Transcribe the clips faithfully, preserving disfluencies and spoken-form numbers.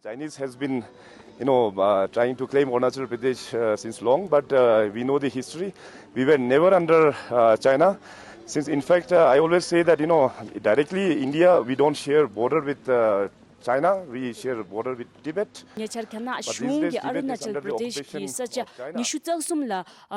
Chinese has been, you know, uh, trying to claim Arunachal Pradesh uh, since long, but uh, we know the history. We were never under uh, China. Since, in fact, uh, I always say that, you know, directly India, we don't share border with uh, China, we share border with Tibet. ཉེ་ཆར་རྒྱ་ནག་གཞུང་གིས་ཨ་རུ་ན་ཅལ་པྲ་དེཤ་གི་ས་ཆ་ཉི་ཤུ་རྩ་གསུམ་ལ་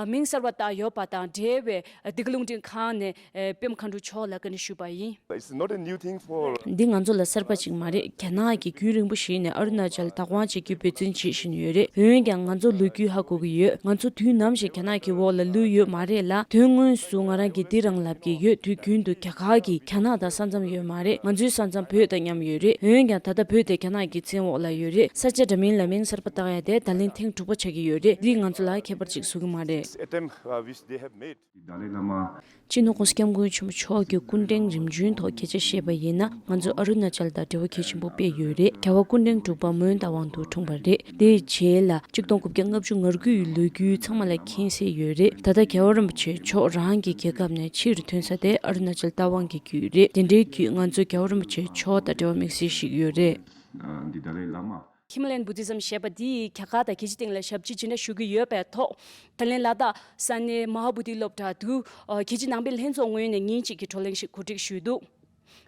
མིང་གསར་པ་བཏགས་ཡོད་པ་དང་འབྲེལ་བའི་འདི་ག་རླུང་འཕྲིན་ཁང་ནས་པདྨ་མཁའ་འགྲོ་མཆོག་ལ་བཀའ་འདྲི་ཞུས་པ་ཡིན། It's not a new thing for འདི་ང་ཚོ་ལ་གསར་པ་ཅིག་མ་རེད། རྒྱ་ནག་གིས་རྒྱུན་རིང་པོ་ཞིག་ནས་ཨ་རུ་ན་ཅལ་བདག་དབང་བྱེད་རྒྱུའི་འབད་བརྩོན་བྱེད་བཞིན་ཡོད་རེད། འོན་ཀྱང་ང་ཚོ་ལོ་རྒྱུས་ཧ་གོ་གི་ཡོད། ང་ཚོ་དུས་ནམ་ཞིག་རྒྱ་ནག་གི་འོག་ལ་ལུས་ཡོད་མ་རེད་ལ། དོན་དངོས་སུ་ང་རང་གིས་འདི་རང་ལབ་ཀྱི་ཡོད། དུས་རྒྱུན་དུ་རྒྱ་གར་གྱིས་རྒྱ་ནག་དང་ས་མཚམས་ཡོད་མ་རེད། ང་ཚོའི་ས་མཚམས་བོད་དང་མཉམ་ཡོད་རེད། འོན་ཀྱང་ད་ལྟ་བོད་དེ་རྒྱ་ནག་གི་བཙན་འོག་ལ་ཡོད་རེད། ས་ཆ་འདྲ་མིན་ལ་མིང་གསར་པ་བཏགས་ཡ་དེ་ད་ལན་ཐེངས་དྲུག་པ་ཆགས་ཀྱི་ཡོད་རེད། འདིས་ང་ཚོ་ལ་ཁྱད་པར་ཅིག་བཟོ་གི་མ་རེད། Attempt uh, which they have made. Dalai Lama སྤྱི་ནོར་༸གོང་ས་༸སྐྱབས་མགོན་ཆེན་པོ་མཆོག་གི་སྐུ་ཕྲེང་རིམ་བྱོན་ཐོག་སྐད་ཆ་བཤད་པ་ཡིན་ན། ང་ཚོ་ཨ་རུ་ན་ཅལ་དང་འབྲེལ་བ་གལ་ཆེན་པོ་དཔེ་ཡོད་རེད། རྒྱལ་བ་སྐུ་ཕྲེང་དྲུག་པ་མོན་རྟ་དབང་དུ་འཁྲུངས་པ་རེད། དེའི་རྗེས་ལ་གཅིག་སྟོང་དགུ་བརྒྱ་ལྔ་བཅུ་ང་དགུ་ཡི་ལོ་རྒྱུས་ཚང་མ་ལ་མཁྱེན་གསལ་ཡོད་རེད། ད་ལྟ་རྒྱལ་བ་རིན་པོ་ཆེ་མཆོག་རང་གི་རྒྱལ་ཁབ་ནས་ཕྱིར་ཐོན་ས་དེ་ཨ་རུ་ན་ཅལ་རྟ་དབང་གི་བརྒྱུད་རེད། དེ་འདྲའི་བརྒྱུད་ང་ཚོ་རྒྱལ་བ་རིན་པོ་ཆེ་མཆོག་དང་འབྲེལ་བ་དམིགས་བསལ་ཞིག་ཡོད་རེད། Uh, the Dalai Lama. Himalayan Buddhism ཞེས་པ་འདིས་རྒྱ་གར་དང་རྒྱལ་སྤྱི་སྟེང་ལ་ཞབས་ཕྱི་ཇི་འདྲ་ཞུ་གི་ཡོད་པའི་ཐོག་ད་ལན་ལ་དྭགས་ས་གནས་མ་ཧཱ་བོ་དྷི་སློབ་གྲྭ་དུ་རྒྱལ་སྤྱི་ནང་པའི་ལྷན་ཚོགས་ངོས་ནས་ཉིན་གཅིག་གི་བགྲོ་གླེང་ཞིག་གོ་སྒྲིག་ཞུས་འདུག་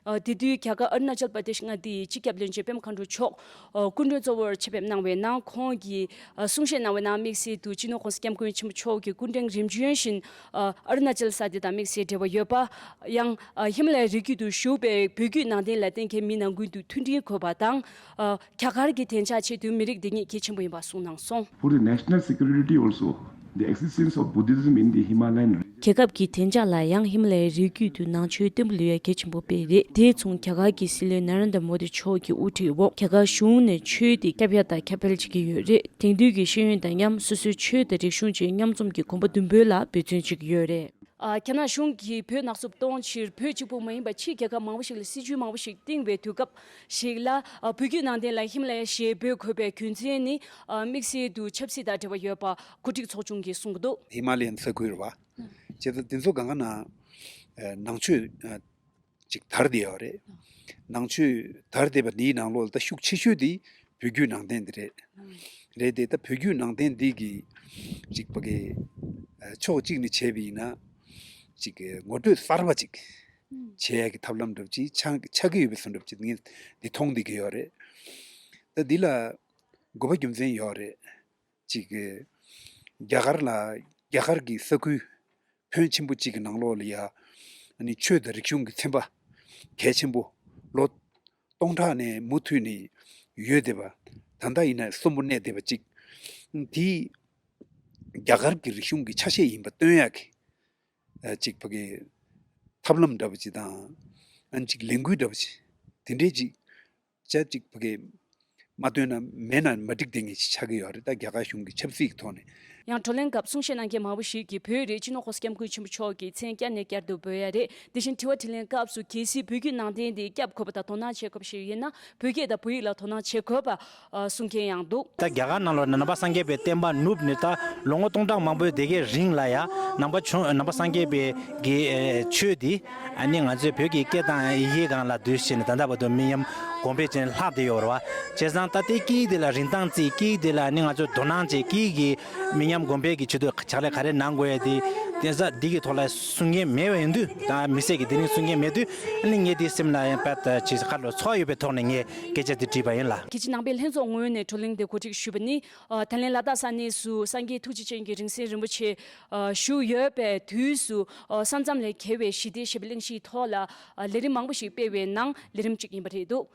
དེ་དུས་རྒྱ་གར་ཨ་རུ་ན་ཅལ་པ་དེཤ་མངའ་སྡེའི་སྤྱི་ཁྱབ་བློན་ཆེན་པདྨ་མཁའ་འགྲོ་མཆོག་སྐུ་མགྲོན་གཙོ་བོར་ཆེད་ཕེབས་གནང་བའི་ནང་། ཁོང་གིས་གསུང་བཤད་གནང་བའི་ནང་དམིགས་བསལ་དུ་སྤྱི་ནོར་༸གོང་ས་༸སྐྱབས་མགོན་ཆེན་པོ་མཆོག་གི་སྐུ་ཕྲེང་རིམ་བྱོན་བཞིན་ཨ་རུ་ན་ཅལ་ས་དེ་དང་དམིགས་བསལ་འབྲེལ་བ་ཡོད་པ། ཡང་ཧི་མ་ལ་ཡའི་རི་རྒྱུད་དུ་བཞུགས་པའི་བོད་བརྒྱུད་ནང་བསྟན་ལ་བརྟེན་མཁན་མི་ནང་ཁུལ་དུ་མཐུན་སྒྲིལ་དགོས་པ་དང་། རྒྱ་གར་གྱི་བདེ་འཇགས་ཆེད་དུ་མི་རིགས་བདེ་སྐྱིད་གལ་ཆེན་པོ་ཡིན་པ་གསུངས་གནང་སོང་། For the national security also, the existence of Buddhism in the Himalayan region རྒྱལ་ཁབ་ཀྱི་བདེ་འཇགས་ལ་ཡང་ཧི་མ་ལ་ཡའི་རི་རྒྱུད་དུ་ནང་ཆོས་བརྟན་པོ་ལུས་ཡ་གལ་ཆེན་པོ་དཔེ་རེད། དེ་མཚུངས་རྒྱ་གར་གྱི་སྲིད་བློན་ན་རེན་དྲ་མོ་དི་མཆོག་གི་དབུ་ཁྲིད་འོག་རྒྱ་གར་གཞུང་ནས་ཆོས་དེ་ཁྱབ་ཡ་དང་ཁྱབ་སྤེལ་བྱེད་ཀྱི་ཡོད་རེད། དེང་དུས་ཀྱི་ཤེས་ཡོན་དང་མཉམ་སོ་སོའི་ཆོས་དང་རིག་གཞུང་བཅས་མཉམ་འཛོམས་ཀྱི་གོམ་པ་མདུན་སྤོས་ལ་འབད་བརྩོན་བྱེད་ཀྱི་ཡོད་རེད། རྒྱ་ནག་གཞུང་གིས་བོད་ནག་འཛུགས་གཏོང་ཕྱིར་བོད་གཅིག་པུ་མ་ཡིན་པར་ཕྱིའི་རྒྱལ་ཁབ་མང་པོ་ཞིག་ལ་སྲིད་ཇུས་མང་པོ་ཞིག་བཏིང་བའི་དུས་སྐབས་ཤིག་ལ། བོད་བརྒྱུད་ནང་བསྟན་ལ་ཧི་མ་ལ་ཡ་ཞེས་འབོད་དགོས་པའི་རྒྱུ་མཚན་ནི། དམིགས་བསལ་དུ་ཆབ་སྲིད་དང་འབྲེལ་བ་ཡོད་པ་གོ་སྒྲིག་ཚོགས་ཆུང་གིས་གསུང་གི་འདུག་ཧི་མ་ལ་ཡན་ས་ཁུལ་རེད་བ། བྱས་ཙང་དེ་ཚོ་གང་ག་ན་ནང་ཆོས་ཅིག་དར་བསྡད་ཡོད་རེད། ནང་ཆོས་དར་བསྡད་པ་འདིའི་ནང་ལོགས་ལ་ད་ཤུགས་ཆེ་ཤོས་དེ་བོད་བརྒྱུད་ནང་བསྟན་འདི་རེད། རེད་དེ་ད་བོད་བརྒྱུད་ནང་བསྟན་འདི་གི་ཅིག་ཕ་གི་ཕྱོགས་གཅིག་ནས་བྱས་པ་ཡིན་ན་ཅིག་གི་ངོ་སྤྲོད་གསར་པ་ཅིག་བྱེད་ཡ་གི་ཐབས་ལམ་འདྲ་པོ་ཅིག་ཆགས་ཆགས་ཀྱི་ཡོད་པའི་བཟོ་འདྲ་པོ་ཅིག་ངས་འདི་མཐོང་བསྡད་ཀྱི་ཡོད་རེད། ད་འདི་ལ་དགོས་པ་རྒྱུ་མཚན་ཡོད་རེད། ཅིག་གི་རྒྱ་གར་ལ་རྒྱ་གར་གྱི་ས་ཁུལ་ཕོན་ཆེན་པོ་གཅིག་གི་ནང་ལོགས་ལ་ཡ་ཨ་ནི་ཆོས་དང་རིག་གཞུང་གི་ཚན་པ་གལ་ཆེན་པོ་ལོ་སྟོང་ཕྲག་ནས་མུ་མཐུད་ནས་ཡོད་བསྡད་པ། ད་ལྟ་ཡིན་ན་གསོན་པོ་གནས་བསྡད་པ་ཅིག་དེ་རྒྱ་གར་གྱི་རིག་གཞུང་གི་ཆ་ཤས་ཡིན་པ་སྟོན་ཡག་གི་ཨ་ཅིག་ཕ་གི་ཐབས་ལམ་འདྲ་པོ་ཅིག་དང་ཨ་ནི་ཅིག་ལས་འགུལ་འདྲ་པོ་ཅིག་དེ་འདྲས་ཅིག་ཅ་ཅིག་ཕ་གི་མ་བཏོན་ན་མེད་ན་མ་འགྲིག་དེ་ངེས་ཅིག་ཆགས་ཀྱི་ཡོད་རེད། ད་རྒྱ་གར་གཞུང་གི་ཆབ་སྲིད་ཀྱི་ཐོག་ནས། ཡང་བགྲོ་གླེང་སྐབས་གསུང་བཤད་གནང་མཁན་མང་པོ་ཞིག་གིས་བོད་རིགས་སྤྱི་ནོར་༸གོང་ས་༸སྐྱབས་མགོན་ཆེན་པོ་མཆོག་གི་མཚན་བསྐྱར་ནས་བསྐྱར་དུ་འབོད་ཡ་རེད། དེ་བཞིན་དྲི་བ་དྲིས་ལན་སྐབས་སུ་གལ་སྲིད་བོད་བརྒྱུད་ནང་བསྟན་དེ་བསྐྱབ་དགོས་པ་དང་དོ་སྣང་བྱེད་དགོས་པ་ཞིག་ཡིན་ན། བོད་སྐད་དང་བོད་ཡིག་ལ་དོ་སྣང་བྱེད་དགོས་པ་གསུང་མཁན་ཡང་འདུག་ད་རྒྱ་གར་ནང་ལོགས་ནས་ནང་པ་སངས་རྒྱས་པའི་བསྟན་པ་ནུབ་ནས་ད་ལོ་ངོ་སྟོང་ཕྲག་མང་པོའི་དེ་གའི་རིང་ལ་ཡ་ནང་པ་བྱུང་། ནང་པ་སངས་རྒྱས་པའི་གི་ཆོས་འདི་ཨ་ནི་ང་ཚོའི་བོད་ཀྱི་སྐད་དང་ཡི་གེའི་སྒང་ལ་བསྡུས་ཕྱིན་ནས་ད་ལྟ་བར་དུ་མི་ཉམས་གོང་འཕེལ་ཅན་ལྷག་བསྡད་ཡོད་རེད་བ། བྱས་ཙང་ད་ལྟའི་སྐད་ཡིག་འདི་ལ་རིན་ཐང་བརྩི། སྐད་ཡིག་འདི་ལ་ཨ་ནི་ང་ཚོས་དོ་སྣང་བྱེད། སྐད་ཡིག་གི་མི་ཉམས་གོང་འཕེལ་གྱི་ཆེད་དུ་ཕྱག་ལས་ག་རེ་གནང་དགོས་ཡ་དེ་གདན་ས་འདི་གི་ཐོག་ལ་གསུང་མཁན་མེད་པ་ཡིན་དུས། ད་མི་སེར་གྱིས་དེ་རིང་གསུང་མཁན་མེད་དུས། ཨ་ནི་ངས་དེ་སེམས་ལ་ཡང་དཔེ་ཅིག་ཁ་ལོ་ཚོར་ཡོད་པའི་ཐོག་ནས་ངས་སྐད་ཆ་དེ་དྲིས་པ་ཡིན་ལགས། རྒྱལ་སྤྱི་ནང་པའི་ལྷན་ཚོགས་ངོས་ནས་བགྲོ་གླེང་དེ་གོ་སྒྲིག་ཞུས་པ་ནི། ད་ལན་ལ་དྭགས་ས་གནས་སུ་སངས་རྒྱས་ཐུགས་རྗེ་ཅན་གྱི་རིང་བསྲེལ་རིན་པོ་ཆེ་བཞུགས་ཡོད་པའི་དུས་སུ། ས་མཚམས་ལས་བརྒལ་བའི་ཞི་བདེ་ཞེས་པའི་གླེང་གཞིའི་ཐོག་ལ་ལས་རིམ་མང་པོ་ཞིག་སྤེལ་བའི་ནང་ལས་རིམ་གཅིག་ཡིན་པ་རེད་འདུག